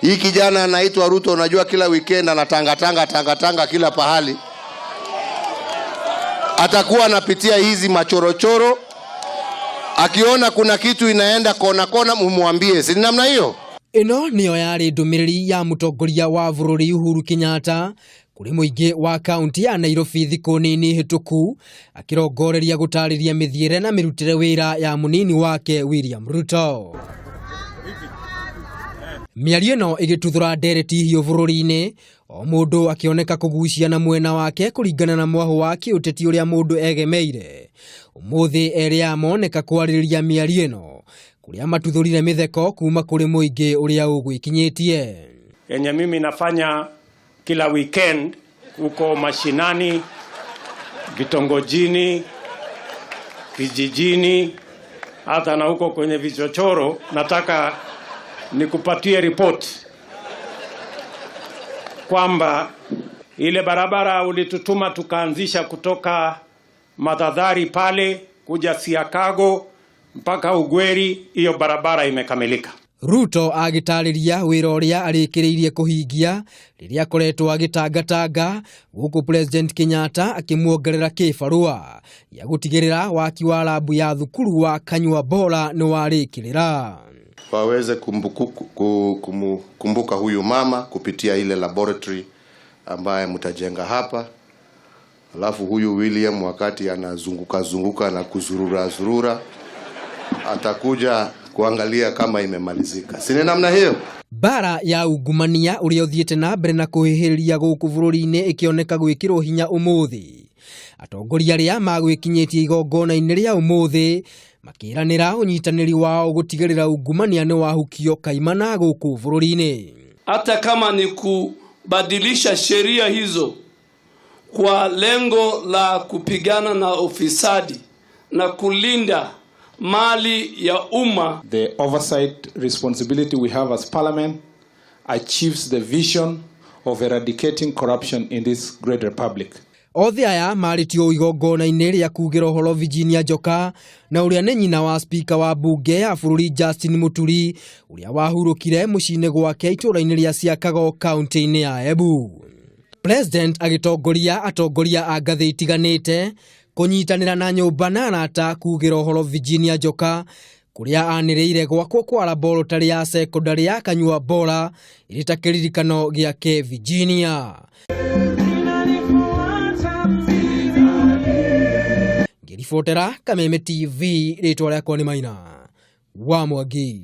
Hii kijana anaitwa Ruto, unajua kila weekend anatangatanga tangatanga kila pahali, atakuwa anapitia hizi machorochoro, akiona kuna kitu inaenda kona kona, mumwambie, si namna hiyo? Ĩno nĩyo yarĩ ndũmĩrĩri ya mũtongoria wa bũrũri Uhuru Kenyatta kũrĩ mũingĩ wa kaunti ya Nairobi thikũ nini hĩtũku, akĩrongoreria gũtarĩria mĩthiĩre na mĩrutĩre wĩra ya mũnini wake William Ruto. Mĩario ĩno ĩgĩtuthũra ndereti hiũ bũrũri-inĩ, o mũndũ akĩoneka kũgucia na mwena wake kũringana na mwahũ wa kĩũteti ũrĩa mũndũ egemeire. Ũmũthĩ erĩ aya moneka kwarĩrĩria mĩario ĩno kũrĩa matuthũrire mĩtheko kuma kũrĩ mũingĩ ũrĩa ũgwĩkinyĩtie. Yenye mimi nafanya kila weekend huko mashinani, vitongojini, vijijini, hata na huko kwenye vichochoro. Nataka nikupatie report kwamba ile barabara ulitutuma tukaanzisha kutoka Madhadhari pale kuja Siakago mpaka Ugweri, hiyo barabara imekamilika. Ruto agĩtarĩria wĩra ũrĩa arĩkĩrĩirie kũhingia rĩrĩa akoretwo agĩtangatanga gũkũ, President Kenyatta akĩmuongerera kĩbarũa gĩa gũtigĩrĩra waki wa rambu ya thukuru wa Kanyua Bora nĩ warĩkĩrĩra. Waweze kumbuka huyu mama kupitia ile laboratory ambaye mtajenga hapa. Alafu huyu William wakati anazunguka zunguka na kuzurura zurura atakuja kuangalia kama imemalizika, si ni namna hiyo? Mbara ya ungumania ũrĩa ũthiĩte na mbere na kũhĩhĩrĩria gũkũ bũrũri-inĩ ĩkĩoneka gwĩkĩrwo hinya ũmũthĩ. Atongoria arĩa magwĩkinyĩtie igongona-inĩ rĩa ũmũthĩ makĩranĩra ũnyitanĩri wao gũtigĩrĩra ungumania nĩ wahukio kaimana gũkũ bũrũri-inĩ. Hata kama ni kubadilisha sheria hizo kwa lengo la kupigana na ufisadi na kulinda mali ya umma. The oversight responsibility we have as Parliament achieves the vision of eradicating corruption in this great republic. Othe aya marĩtio igongona-inĩ rĩa kugĩra ũhoro Virginia Njoka na ũrĩa nĩ nyina wa spika wa mbunge ya bũrũri Justin Muturi, ũrĩa wahurũkire mũciĩ-inĩ gwake itũũra-inĩ rĩa Siakago, kaunti-inĩ ya Embu. President agĩtongoria atongoria a ngathĩ itiganĩte kũnyitanĩra na nyũmba na arata kugĩra ũhoro Virginia Njoka, kũrĩa anĩrĩire gwakwo kwa laboratory ya secondary ya Kanyua Bora ĩrĩ ta kĩririkano gĩake Virginia. Ngĩribotera Kameme TV, rĩtwa rĩakwa nĩ Maina wa Mwangi.